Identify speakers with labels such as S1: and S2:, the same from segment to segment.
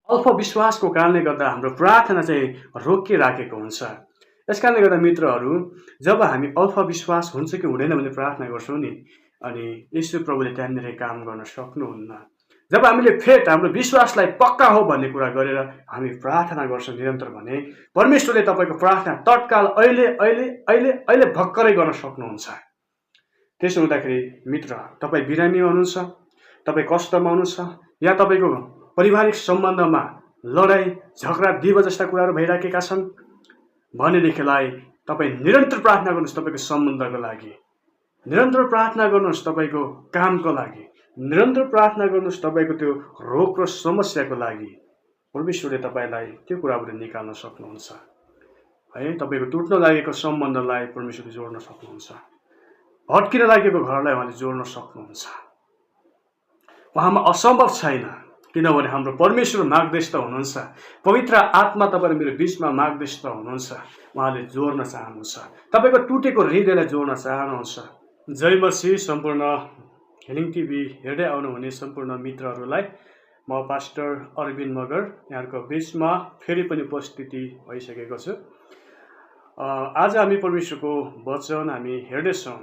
S1: अल्पविश्वासको कारणले गर्दा हाम्रो प्रार्थना चाहिँ रोकिराखेको हुन्छ। यस कारणले गर्दा मित्रहरू, जब हामी अल्पविश्वास हुन्छ कि हुँदैन भने प्रार्थना गर्छौँ नि, अनि यीशु प्रभुले त्यहाँनिर काम गर्न सक्नुहुन्न। जब हामीले फेथ, हाम्रो विश्वासलाई पक्का हो भन्ने कुरा गरेर हामी प्रार्थना गर्छौँ निरन्तर भने परमेश्वरले तपाईँको प्रार्थना तत्काल अहिले अहिले अहिले अहिले भर्खरै गर्न सक्नुहुन्छ। त्यसो हुँदाखेरि मित्र, तपाईँ बिरामीमा हुनुहुन्छ, तपाईँ कष्टमा हुनुहुन्छ, या तपाईँको पारिवारिक सम्बन्धमा लडाइँ झगडा दिवा जस्ता कुराहरू भइराखेका छन् भनेदेखिलाई तपाईँ निरन्तर प्रार्थना गर्नुहोस्। तपाईँको सम्बन्धको लागि निरन्तर प्रार्थना गर्नुहोस्, तपाईँको कामको लागि निरन्तर प्रार्थना गर्नुहोस्, तपाईँको त्यो रोग र समस्याको लागि परमेश्वरले तपाईँलाई त्यो कुराबाट निकाल्न सक्नुहुन्छ है। तपाईँको टुट्न लागेको सम्बन्धलाई परमेश्वरले जोड्न सक्नुहुन्छ, भट्किन लागेको घरलाई उहाँले जोड्न सक्नुहुन्छ। उहाँमा असम्भव छैन, किनभने हाम्रो परमेश्वर मार्गदर्शक हुनुहुन्छ। पवित्र आत्मा तपाईँ मेरो बिचमा मार्गदर्शक हुनुहुन्छ, उहाँले जोड्न चाहनुहुन्छ, तपाईँको टुटेको हृदयलाई जोड्न चाहनुहुन्छ। जय मसीह। सम्पूर्ण हिलिङ टिभी हेर्दै आउनुहुने सम्पूर्ण मित्रहरूलाई म पास्टर अरविन्द मगर यहाँको बिचमा फेरि पनि उपस्थिति भइसकेको छु। आज हामी परमेश्वरको वचन हामी हेर्दैछौँ।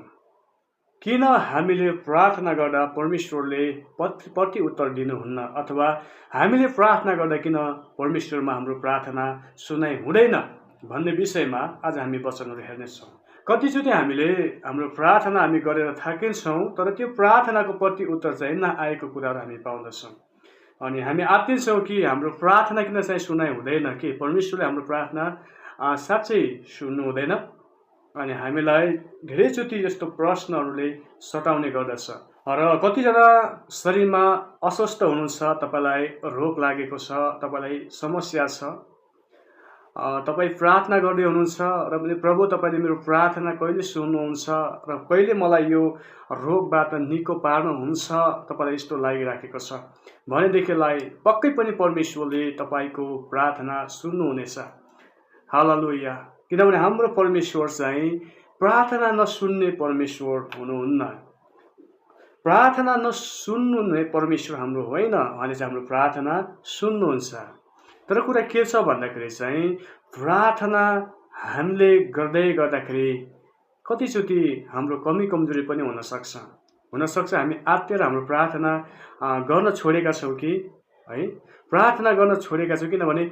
S1: किन हामीले प्रार्थना गर्दा परमेश्वरले प्रति उत्तर दिनुहुन्न, अथवा हामीले प्रार्थना गर्दा किन परमेश्वरमा हाम्रो प्रार्थना सुनाइ हुँदैन भन्ने विषयमा आज हामी वचनहरू हेर्नेछौँ। कतिचोटि हामीले हाम्रो प्रार्थना हामी गरेर थाकिन्छौँ, तर त्यो प्रार्थनाको प्रति उत्तर चाहिँ नआएको कुराहरू हामी पाउँदछौँ। अनि हामी आत्तिन्छौँ कि हाम्रो प्रार्थना किन चाहिँ सुनाइ हुँदैन, कि परमेश्वरले हाम्रो प्रार्थना साँच्चै सुन्नु हुँदैन। अनि हामीलाई धेरैचोटि यस्तो प्रश्नहरूले सताउने गर्दछ। र कतिजना शरीरमा अस्वस्थ हुनुहुन्छ, तपाईँलाई रोग लागेको छ, तपाईँलाई समस्या छ, तपाईँ प्रार्थना गर्दै हुनुहुन्छ र पनि प्रभु तपाईँले मेरो प्रार्थना कहिले सुन्नुहुन्छ र कहिले मलाई यो रोगबाट निको पार्नुहुन्छ, तपाईँलाई यस्तो लागिराखेको छ भनेदेखिलाई पक्कै पनि परमेश्वरले तपाईँको प्रार्थना सुन्नुहुनेछ। हालेलुया। किनभने हाम्रो परमेश्वर चाहिँ प्रार्थना नसुन्ने परमेश्वर हुनुहुन्न। प्रार्थना नसुन्नुहुने परमेश्वर हाम्रो होइन, उहाँले चाहिँ हाम्रो प्रार्थना सुन्नुहुन्छ। तर कुरा के छ भन्दाखेरि चाहिँ प्रार्थना हामीले गर्दै गर्दाखेरि कतिचोटि हाम्रो कमी कमजोरी पनि हुनसक्छ। हामी आत्तिएर हाम्रो प्रार्थना गर्न छोडेका छौँ कि है, प्रार्थना गर्न छोडेका छौँ। किनभने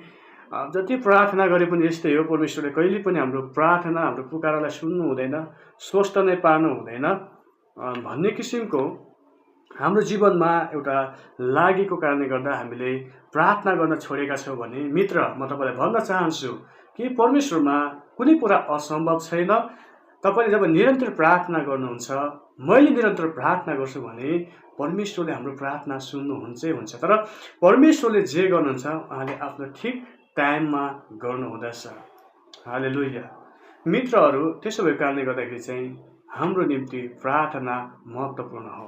S1: जति प्रार्थना गरे पनि यस्तै हो, परमेश्वरले कहिले पनि हाम्रो प्रार्थना, हाम्रो पुकारालाई सुन्नु हुँदैन, स्वस्थ नै पार्नु हुँदैन भन्ने किसिमको हाम्रो जीवनमा एउटा लागेको कारणले गर्दा हामीले प्रार्थना गर्न छोडेका छौँ भने मित्र, म तपाईँलाई भन्न चाहन्छु कि परमेश्वरमा कुनै कुरा असम्भव छैन। तपाईँले जब निरन्तर प्रार्थना गर्नुहुन्छ, मैले निरन्तर प्रार्थना गर्छु भने परमेश्वरले हाम्रो प्रार्थना सुन्नुहुन्छै हुन्छ। तर परमेश्वरले जे गर्नुहुन्छ उहाँले आफ्नो ठिक टाइममा गर्नुहुँदछ। हालेलुया। मित्रहरू, त्यसो भएको कारणले गर्दाखेरि चाहिँ हाम्रो निम्ति प्रार्थना महत्त्वपूर्ण हो।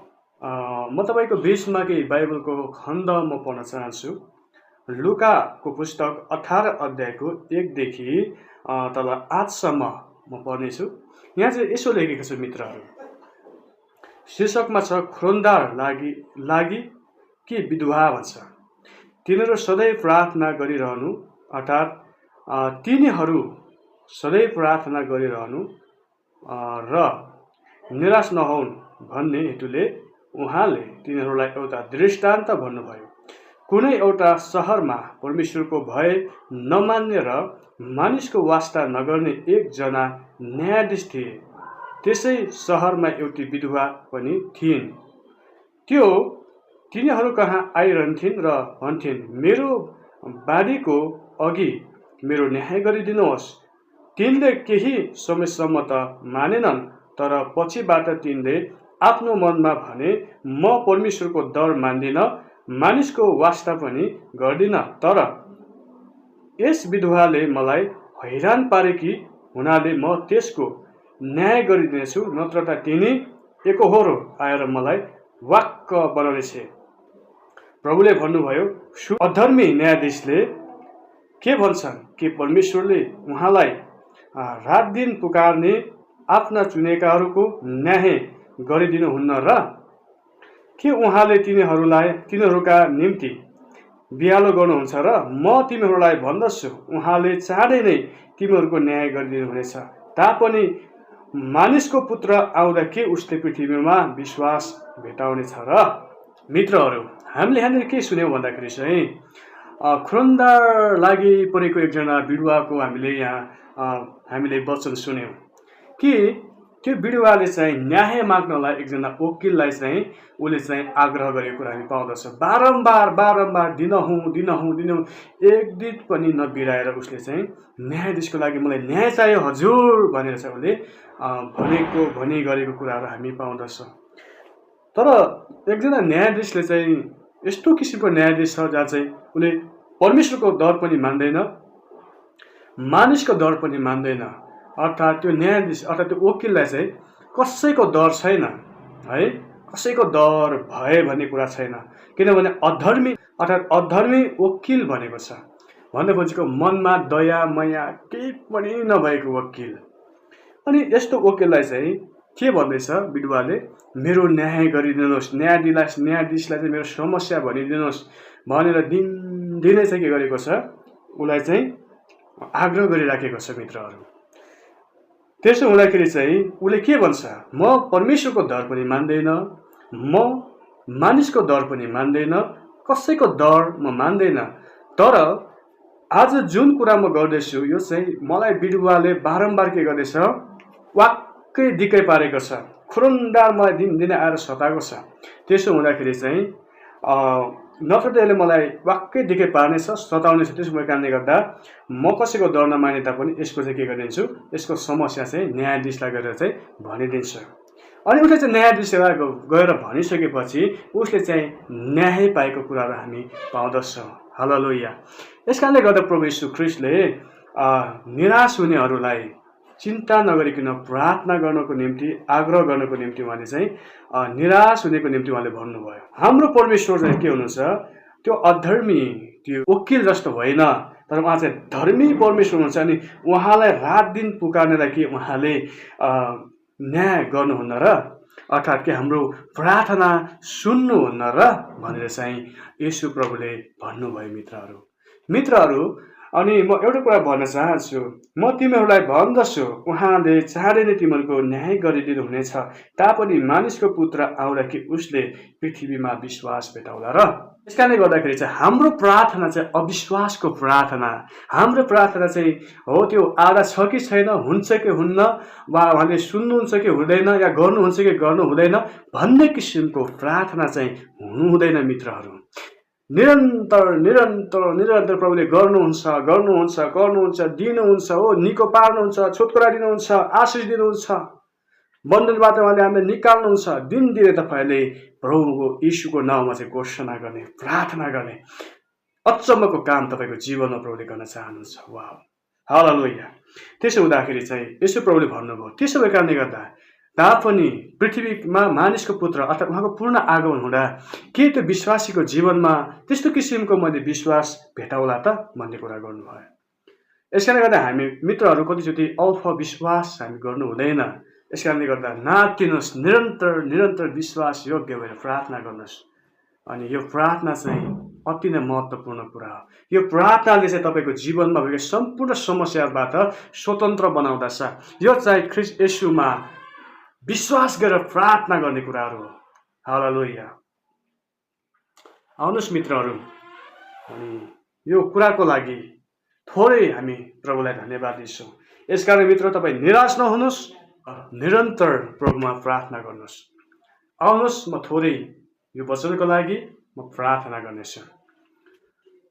S1: म तपाईँको बिचमा केही बाइबलको खण्ड म पढ्न चाहन्छु। लुकाको पुस्तक 18 अध्यायको 1 देखि तल 8 सम्म म पढ्नेछु। यहाँ चाहिँ यसो लेखेको छ मित्रहरू, शीर्षकमा छ खुरोन्दार लागि कि विधवा भन्छ। तिनीहरू सधैँ प्रार्थना गरिरहनु, अर्थात् तिनीहरू सधैँ प्रार्थना गरिरहनु र निराश नहुन् भन्ने हेतुले उहाँले तिनीहरूलाई एउटा दृष्टान्त भन्नुभयो। कुनै एउटा सहरमा परमेश्वरको भय नमान्ने र मानिसको वास्ता नगर्ने एकजना न्यायाधीश थिए। त्यसै सहरमा एउटी विधवा पनि थिइन्। त्यो तिनीहरू कहाँ आइरहन्थिन् र भन्थिन्, मेरो बारीको अघि मेरो न्याय गरिदिनुहोस्। तिनले केही समयसम्म त मानेनन्, तर पछिबाट तिनले आफ्नो मनमा भने, म परमेश्वरको डर मान्दिनँ, मानिसको वास्ता पनि गर्दिनँ। तर यस विधवाले मलाई हैरान पारेकी हुनाले म त्यसको न्याय गरिदिनेछु, नत्र त तिनी एकहोरो आएर मलाई वाक्क बनाउनेछ। प्रभुले भन्नुभयो, अधर्मी न्यायाधीशले के भन्छन् कि परमेश्वरले उहाँलाई रात दिन पुकार्ने आफ्ना चुनेकाहरूको न्याय गरिदिनुहुन्न र के उहाँले तिनीहरूका निम्ति बिहालो गर्नुहुन्छ र म तिमीहरूलाई भन्दछु उहाँले चाँडै नै तिमीहरूको न्याय गरिदिनुहुनेछ। तापनि मानिसको पुत्र आउँदा के उसले पृथ्वीमा विश्वास भेटाउनेछ र? मित्रहरू, हामीले यहाँनिर के सुन्यौँ भन्दाखेरि चाहिँ खुरन्दार लागि परेको एकजना बिरुवाको हामीले वचन सुन्यौँ कि त्यो बिरुवाले चाहिँ न्याय माग्नलाई एकजना वकिललाई चाहिँ उसले चाहिँ आग्रह गरेको कुरा हामी पाउँदछौँ। बारम्बार दिनहुँ एक दिन पनि नबिराएर उसले चाहिँ न्यायाधीशको लागि मलाई न्याय चाहियो हजुर भनेर चाहिँ उसले भनी गरेको कुराहरू हामी पाउँदछौँ। तर एकजना न्यायाधीशले चाहिँ यस्तो किसिमको न्यायाधीश छ जहाँ चाहिँ उसले परमेश्वरको दर पनि मान्दैन, मानिसको दर पनि मान्दैन। अर्थात् त्यो न्यायाधीश अर्थात् त्यो वकिललाई चाहिँ कसैको दर छैन है, कसैको दर भए भन्ने कुरा छैन। किनभने अधर्मी वकिल भनेको छ, भन्ने खोजेको मनमा दया माया केही पनि नभएको वकिल। अनि यस्तो वकिललाई चाहिँ के भन्दैछ बिरुवाले, मेरो न्याय गरिदिनुहोस्, न्यायाधीशलाई चाहिँ मेरो समस्या भनिदिनुहोस् भनेर दिनै चाहिँ के गरेको छ, उसलाई चाहिँ आग्रह गरिराखेको छ मित्रहरू। त्यसो हुँदाखेरि चाहिँ उसले के भन्छ, म परमेश्वरको दर पनि मान्दैन, म मानिसको दर पनि मान्दैन, कसैको दर म मान्दैन। तर आज जुन कुरा म गर्दैछु यो चाहिँ मलाई बिरुवाले बारम्बार के गर्दैछ, वाक्कै दिक्कै पारेको छ। खुरुन्डार मलाई दिनदिनै आएर सताएको छ। त्यसो हुँदाखेरि चाहिँ नत्र त यसले मलाई वाक्कै दिक्कै पार्नेछ, सताउनेछ। त्यसो भएको कारणले गर्दा म कसैको दर नमाने तापनि यसको चाहिँ के गरिदिन्छु, यसको समस्या चाहिँ न्यायाधीशलाई गएर चाहिँ भनिदिन्छु। अनि उसले चाहिँ न्यायाधीशलाई गएर भनिसकेपछि उसले चाहिँ न्याय पाएको कुराहरू हामी पाउँदछौँ। हालेलुया। यस कारणले गर्दा प्रभु यीशु ख्रीष्टले निराश हुनेहरूलाई चिन्ता नगरिकन प्रार्थना गर्नको निम्ति, आग्रह गर्नको निम्ति उहाँले चाहिँ निराश हुनेको निम्ति उहाँले भन्नुभयो। हाम्रो परमेश्वर चाहिँ के हुनुहुन्छ, त्यो अधर्मी त्यो वकिल जस्तो होइन, तर उहाँ चाहिँ धर्मी परमेश्वर हुनुहुन्छ। अनि उहाँलाई रात दिन पुकार्नेलाई के उहाँले न्याय गर्नुहुन्न र, अर्थात् के हाम्रो प्रार्थना सुन्नुहुन्न र भनेर चाहिँ येशू प्रभुले भन्नुभयो मित्रहरू। अनि म एउटा कुरा भन्न चाहन्छु, म तिमीहरूलाई भन्दछु उहाँले चाँडै नै तिमीहरूको न्याय गरिदिनु हुनेछ। तापनि मानिसको पुत्र आउँदा कि उसले पृथ्वीमा विश्वास भेटाउला र? यस कारणले गर्दाखेरि चाहिँ हाम्रो प्रार्थना चाहिँ अविश्वासको प्रार्थना, हाम्रो प्रार्थना चाहिँ हो त्यो आधा छ कि छैन, हुन्छ कि हुन्न, वा उहाँले सुन्नुहुन्छ कि हुँदैन, या गर्नुहुन्छ कि गर्नु हुँदैन भन्ने किसिमको प्रार्थना चाहिँ हुनु हुँदैन मित्रहरू। निरन्तर प्रभुले गर्नुहुन्छ, दिनुहुन्छ, हो निको पार्नुहुन्छ, छुटकारा दिनुहुन्छ, आशिष दिनुहुन्छ, बन्धनबाट उहाँले हामीलाई निकाल्नुहुन्छ। दिनदिनै तपाईँले प्रभुको यीशुको नाउँमा चाहिँ घोषणा गर्ने, प्रार्थना गर्ने अचम्मको काम तपाईँको जीवनमा प्रभुले गर्न चाहनुहुन्छ। वाह, हालेलुया। त्यसो हुँदाखेरि चाहिँ यसो प्रभुले भन्नुभयो, त्यसो भएको कारणले गर्दा तापनि पृथ्वीमा मानिसको पुत्र अर्थात् उहाँको पूर्ण आगमन हुँदा के त्यो विश्वासीको जीवनमा त्यस्तो किसिमको मैले विश्वास भेटाउला त भन्ने कुरा गर्नुभयो। यस कारणले गर्दा हामी मित्रहरू कतिचोटि अल्प विश्वास हामी गर्नु हुँदैन। यस कारणले गर्दा नातिनुहोस्, निरन्तर विश्वास योग्य भएर प्रार्थना गर्नुहोस्। अनि यो प्रार्थना चाहिँ अति नै महत्त्वपूर्ण कुरा हो। यो प्रार्थनाले चाहिँ तपाईँको जीवनमा भएको सम्पूर्ण समस्याबाट स्वतन्त्र बनाउँदछ। यो चाहिँ ख्रीष्ट येशूमा विश्वास गरेर प्रार्थना गर्ने कुराहरू हो। हालेलुया। आउनुहोस् मित्रहरू, अनि यो कुराको लागि थोरै हामी प्रभुलाई धन्यवाद दिन्छौँ। यसकारण मित्र तपाईँ निराश नहुनुहोस्, निरन्तर प्रभुमा प्रार्थना गर्नुहोस्। आउनुहोस् म थोरै यो वचनको लागि म प्रार्थना गर्नेछु।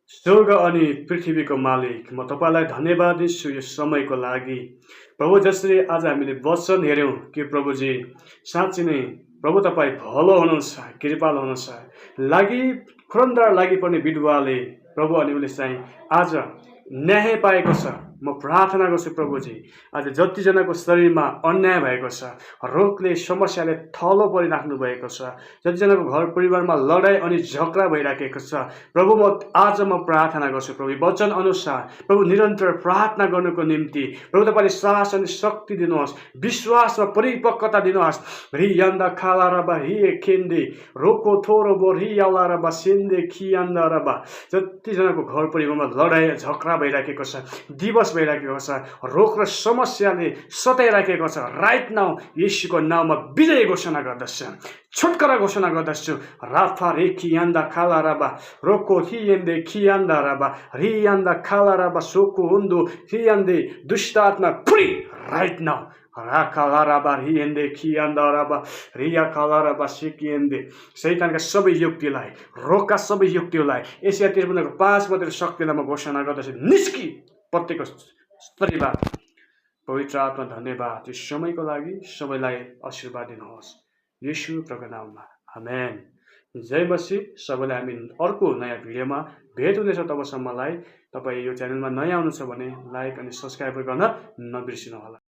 S1: स्वर्ग अनि पृथ्वीको मालिक, म तपाईँलाई धन्यवाद दिन्छु यो समयको लागि। प्रभु जसरी आज हामीले वचन हेऱ्यौँ कि प्रभुजी साँच्चै नै प्रभु तपाईँ भलो हुनुहुन्छ, कृपालु हुनुहुन्छ। लागि पर्ने विधवाले प्रभु अनि उसले चाहिँ आज न्याय पाएको छ। म प्रार्थना गर्छु प्रभुजी, आज जतिजनाको शरीरमा अन्याय भएको छ, रोगले समस्याले थलो परिराख्नु भएको छ, जतिजनाको घर परिवारमा लडाइँ अनि झगडा भइराखेको छ, प्रभु आज म प्रार्थना गर्छु प्रभु, वचन अनुसार प्रभु निरन्तर प्रार्थना गर्नुको निम्ति प्रभु तपाईँले साहस अनि शक्ति दिनुहोस्, विश्वास र परिपक्वता दिनुहोस्। रियान्दा खाला रबा रि खेन्दे रोको थोरो बो रियाला रबा सेन्दे खियान्दा रबा, जतिजनाको घर परिवारमा लडाइँ झगडा भइराखेको छ, दिवस भइराखेको छ, रोग र समस्याले सताइराखेको छ, राइट नाउ येशूको नाममा विजय घोषणा गर्दछु, छुटकारा घोषणा गर्दछु। राफा रे खियान्दा खाला रबा रोको हियन्दे खियान्दा रबा रियान्दा खाला रबा सोको हुन्दो हियन्दे दुष्ट आत्मा फ्री राइट नाउ। राकालाराबा हियन्दे खियान्दाराबा रिया कालाराबा सिकियन्दे, शैतानका सबै युक्तिलाई, रोगका सबै युक्तिलाई एशिया 53:5 मात्र शक्तिलाई म घोषणा गर्दछु, निस्कि प्रत्येक स्तरीबाट। पवित्र आत्मा धन्यवाद यो समयको लागि, सबैलाई आशीर्वाद दिनुहोस् येशू प्रभुको नाममा, आमेन। जय मसीह। सबैलाई हामी अर्को नयाँ भिडियोमा भेट हुनेछ। तबसम्मलाई तपाईँ यो च्यानलमा नयाँ आउनुहुन्छ भने लाइक अनि सब्सक्राइब गर्न नबिर्सिनुहोला।